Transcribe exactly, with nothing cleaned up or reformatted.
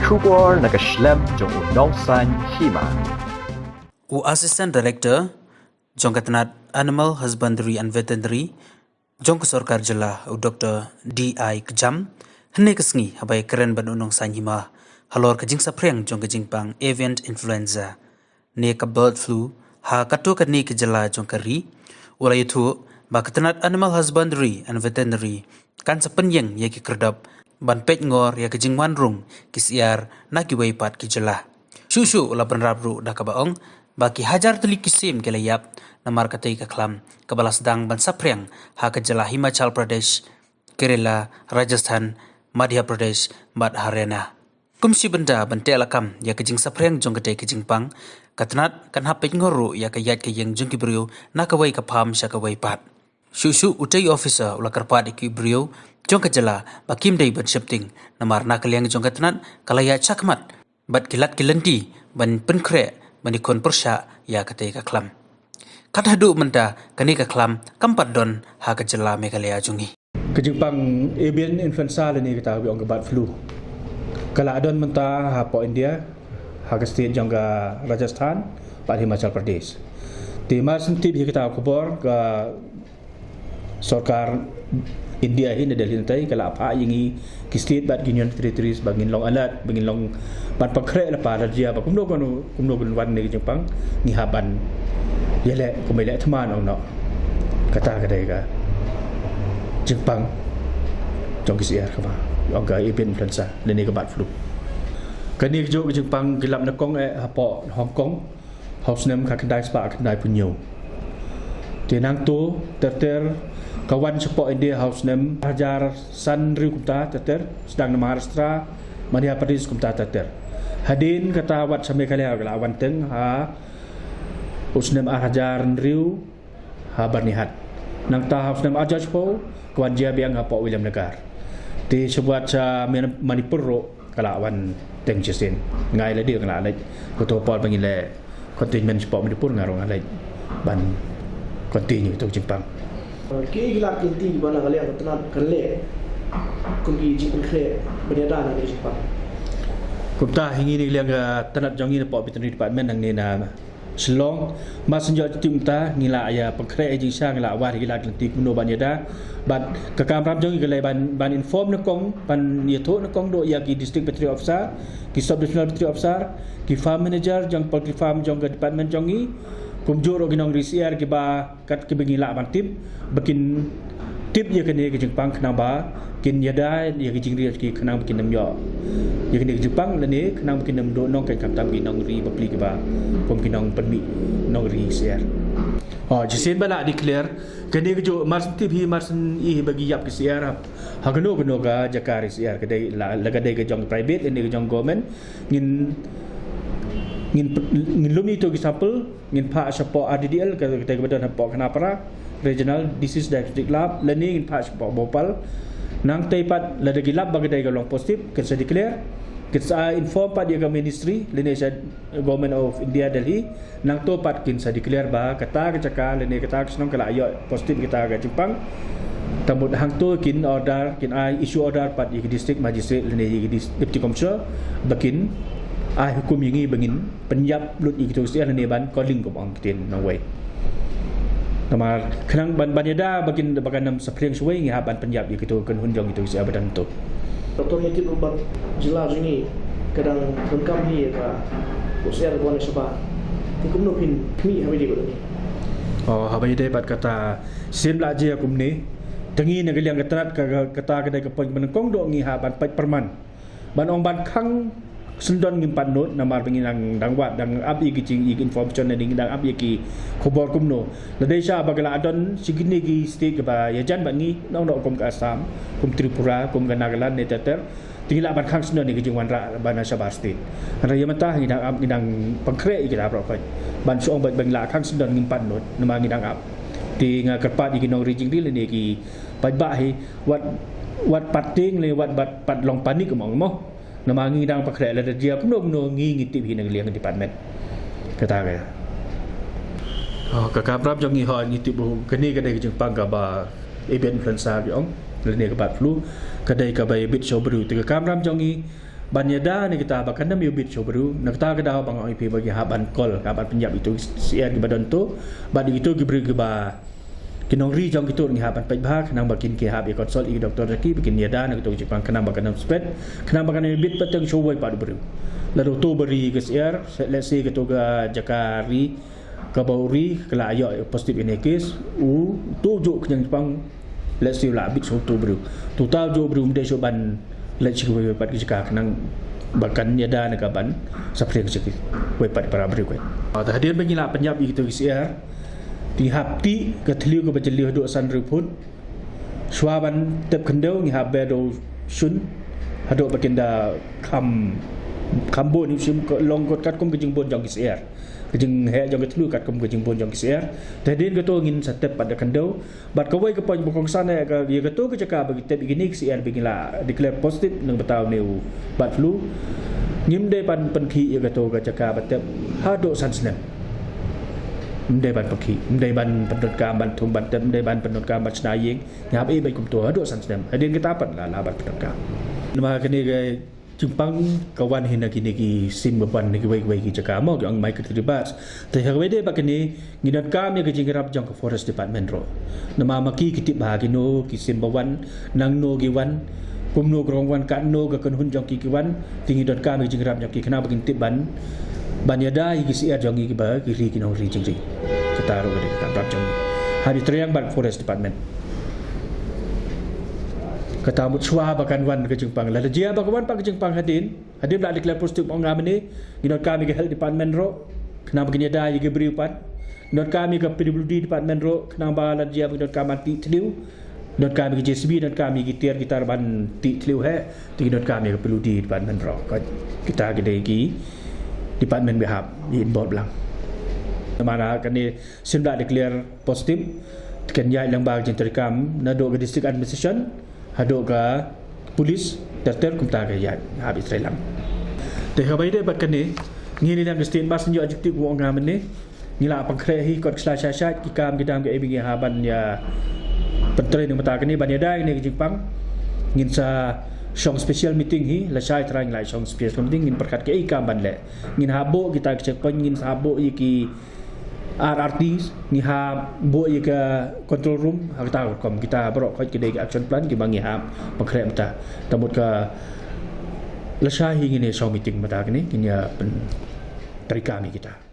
Khubor na ka shlem jong u nongsan hima. U Assistant Director jong ka tnat Animal Husbandry and Veterinary jong ka sorkar jylla, u Doktor D I Kjam, hynne ka sngi haba ïakren bad u nongsan hima halor ka jingsaphriang jong ka jingpang avian influenza ne ka bird flu ha katto katne ka jylla jong ka ri, u la ïathuh ba ka tnat Animal Husbandry and Veterinary kan sa pynïeng ïa ki kyrdop ban peit ngor ïa ka jingwan rung ki syiar na kiwei pat ki jylla. Shuh shuh u la bynrap ruh da kaba ong ba ki hajar tylli ki sim ki la ïap namar katei ka khlam kaba la sdang ban saphriang ha ka jylla Himachal Pradesh, Kerala, Rajasthan, Madhya Pradesh bad Haryana. Kum shi bynta ban teh lakam ïa ka jingsaphriang jong katei ka jingpang, ka tnat kan hap peit ngor ruh ïa ka ïaid ka ïeng jong ki briew na kawei ka pham sha kawei pat. Shuh shuh utei u officer u la kyrpad ïa ki briew jong ka jylla ba kim dei ban sheptieng namar na ka liang jong ka tnat ka la ïaid shakhmat bad ki lad ki lynti ban pynkhreh ban ïakhun pyrshah ïa katei ka khlam. Kat haduh mynta kane ka khlam kam pat don ha ka jylla Meghalaya jong ngi. Ka jingpang avian influenza lane kata ba ong ka bird flu ka la don mynta hapoh India, ha ka state jong ka Rajasthan bad Himachal Pradesh. Te mar shen tip hi kata ka khubor, ka sorkar India hi na Delhi na tei ka la phah ïa ngi ki state bad ki union territories ba ngin long alert, ba ngin long ban pynkhreh lypa lada jia ba kumno kumno kumno kan wan kane ka jingpang, ngi hap ban ïaleh kumba ïaleh thma noh. Kata ka dei ka jingpang jong ki syiar kaba ong ka avian influenza lane ka bird flu. Kane kajuh ka jingpang ki lap nyngkong eh hapoh Hong Kong ha u snem khatkhyndai spah khyndai phew hynñiew. Te nangta ter ter ka wan shapoh India ha u snem hajar san hynriew kumta ter ter, sdang na Maharashtra, Madhya Pradesh kumta ter ter. Hadien kata wat sha Meghalaya ka la wan teng ha u snem ar hajar hynriew ha Byrnihat. Nangta ha u snem ar hajar shiphew ka wan jia biang hapoh Williamnagar. Te shabar sha Manipur ruh ka la wan teng shisien. Nga ïa lade nga la leit. Kato ka por ba ngi leh containment shapoh Manipur nga ruh nga leit ban continue ïa kato ka jingpang. Ki, ki lad ki lynti ba na ka liang ka tnat kan leh kum ki jingpynkhreh ban ïada na ka jingpang? Kumta hi ngi na ka liang ka tnat jong ngi na pdeng veterinary department nangne na Shillong, mar shen ïoh tip mynta ngi la ïa pynkhreh ïa jingshisha, ngi la wad ïa ki lad ki lynti kumno ban ïada. Bad ka kamram jong ngi ka lei ban, ban inform nyngkong, ban ïathuh nyngkong duh ïa ki district veterinary officer, ki sub divisional veterinary officer, ki farm manager jong poultry farm jong ka department jong ngi kumjuh ruh ki nongri syiar kiba kat kiba ngi lah ban tip ba kin tip ïa kane ka jingpang khnang ba kin ïada ïa ka jingri ki khnang ba kin ym ïoh ïa kane ka jingpang lane khnang ba kin ym duh nongkhaïi khamtam ki nongri bapli kiba kum ki nongpynmih nongri syiar. Oh, shisien ba la declare kane kajuh, mar shen tip hi, mar shen i hi ba ki ïap ki syiar ha kano kano ka jaka ri syiar, ka dei la, la ka dei ka jong private lane ka jong government, ngin, ngin, ngin lum ïa kito ki sample, ngin phah shapoh R D D L, ka, kata kaba don hapoh Khanapara Regional Disease Diagnostic Lab, lane ngin phah shapoh Bhopal. Nangta pat lada ki lap ba ka dei ka long positive, kin sa declare, kin sa inform pat ïa ka ministry lane sha Government of India Delhi. Nangta pat kin sa declare ba kata ka jaka lane kata ka shnong ka la ïoh positive kata ka jingpang. Te mut hangta kin order, kin ai issue order pat ïa ki district magistrate lane ïa ki dis-, deputy commissioner ba kin ai hukum ïa ngi ba ngin pynïap lut ïa kito ki syiar lane ban culling kum ong ktien nongwei. Namar khnang ban, ban ïada ba kin, ba kan ym saphriang shuwei, ngi hap ban pynïap ïa kito ki kynhun jong kito ki syiar ba don to. Doctor, ngi tip ruh ba jylla jong ngi ka dang donkam hi ïa ka syiar kaba wan shabar. Te kumno phin khmih haba ïadei bad kane? Oh, haba ïadei bad kata, shisien la jia kumne. Te ngi na ka liang ka tnat ka, ka, kata ka dei ka point ba nyngkong duh ngi hap ban peit pyrman. Ban ong ban khang sngewdon ngim pat nud namar ba ngi dang, dang wad, dang ap ïa ki jing, ïa ki information ne ngi dang ap ïa ki khubor kumno. Lada shisha ba ka la don shi kine ki state kiba ïajan bad ngi, nong nong kum ka Assam, kum Tripura, kum ka Nagaland ne ter ter. Te ngi lah ban khang sngewdon ïa ki jingwanrah ba na shabar state. Hynrei ïa mynta ngi dang ap, ngi dang pynkhreh ïa kita baroh khoit. Ban shu ong ba, ba ngi lah khang sngewdon ngim pat nud namar ngi dang ap. Te nga kyrpad ïa ki nongri jingri lane ki paidbah hi, wat, wat pat tieng lane wat, wat pat long panik mo mo. Namar ngi dang pynkhreh, lada jia kumno kumno ngi, ngi tip hi na ka liang department. Kata ka. Oh, ka kamram jong ngi, ho, ngi tip ba kane ka dei ka jingpang kaba avian influenza ki ong, lane ka bird flu, ka dei kaba ïa bit sha u briew. Te ka kamram jong ngi Ban ïada na kita ba kan ym ïoh bit shuh briew, na kita ka daw ba nga ong ïa phi ba ngi hap ban call, hap ban pynïap ïa kito ki syiar kiba don to, bad ïa kito ki briew kiba, ki nongri jong kito ngi hap ban peit bha, khnang ba kin ki hap ïa consult ïa ki doktor jong ki, ba kin ïada na kito ki jingpang khnang ba kan ym spet, khnang ba kan ym bit pat tang shuh wei pat u briew. Lada uto uba ri ka syiar, se-, let's say kato ka jaka ri, kaba u ri, ka la ïoh positive ïa kane ka case, uto u juh ka jingpang, let's say u la bit shuh uto u briew. Te uta u juh u briew um dei shuh ban leit sha kiwei pat ki jaka khnang ba kan ïada na ka ban saphriang sha kiwei pat ki para briew kawei. Te hadien ba ngi la pynïap ïa kito ki syiar, te ngi hap tih ka thliew kaba jylliew haduh san hynriew phut. Shuwa ban tep khyndew ngi hap beh da u shun haduh ba kin da kham, kham bun, u shim ka long kot katkum ka jingbun jong ki syiar. Ka jingheh jong ka thliew katkum ka jingbun jong ki syiar. Te hadien kato ngin sa tep pat da khyndew. Bad kawei ka point ba kongsan eh ka, ïa kato ka jaka ba ki tep ïa kine ki syiar ba ngi la declare positive nang bata une u bird flu. Ngim dei ban pynkhih ïa kato ka jaka ba tep haduh san snem. Ym dei ban pynkhih, ym dei ban pyndonkam ban thung ban tep, ym dei ban pyndonkam ban shna ïing. Ngi hap ïa beit kumto haduh san snem. Hadien kata pat la, la ban pyndonkam. Namar kane ka jingpang ka wan hi na kine ki sim ba wan na kiwei kiwei ki jaka mo, ki ong migratory birds. Te ha kawei de bad kane ngi donkam ïa ka jingïarap jong ka Forest Department ruh. Namar ma ki ki tip bha kino ki sim ba wan, nangno ki wan, kumno ka rong wan, katno ka kynhun jong ki ki wan, te ngi donkam ïa ka jingïarap jong ki khnang ba kin tip ban, ban ïada ïa ki syiar jong ngi kiba ki ri ki nongri jingri. Kata ruh ka dei ka kam jong ngi. Hap ïatrei bad Forest Department. Kata mut shuwa ba kan wan ka jingpang. Lada jia ba ka wan pat ka jingpang hadien, hadien ba la declare positive ong nga mynne, ngi donkam ïa ka Health Department ruh khnang ba kin ïada ïa ki briew pat. Ngi donkam ïa ka P W D Department ruh khnang ba lada jia ba ngi donkam ban tih thliew. Ngi donkam ïa ka J C B, donkam ïa ki tiar ki tar ban tih thliew heh. Te ngi donkam ïa ka P W D Department ruh. Ka, kita ki dei ki department ba hap involve lang. Namar kane shisien la declare positive, te kan ïaid lyngba ka jingtreikam naduh ka district administration haduh ka police, ter ter kumta ka ïaid, hap ïatrei lang. Te ha kaba ïadei bad kane, ngi, ngi la state, bad shen ïoh adjective ba ong nga mynne, ngi la pynkhreh hi kot ki sla shai shai ki kam ki dam kiei ba ngi hap ban ïa pyntrei na ka bynta kane, ban ïada ïa kane ka jingpang. Ngin sa shong special meeting hi, lashai trai ngi la shong special meeting, ngin pyrkhat kiei ki kam ban leh. Ngin hap buh kita ki checkpoint, ngin sa hap buh ïa ki R R T, ngi hap buh ïa ka control room, ha kata ka rukom kita baroh khoit ki dei ki action plan kiba ngi hap pynkhreh mynta. Te mut ka lashai hi ngin ïa shong meeting mynta kane, ngin ïa pyntreikam ïa kita.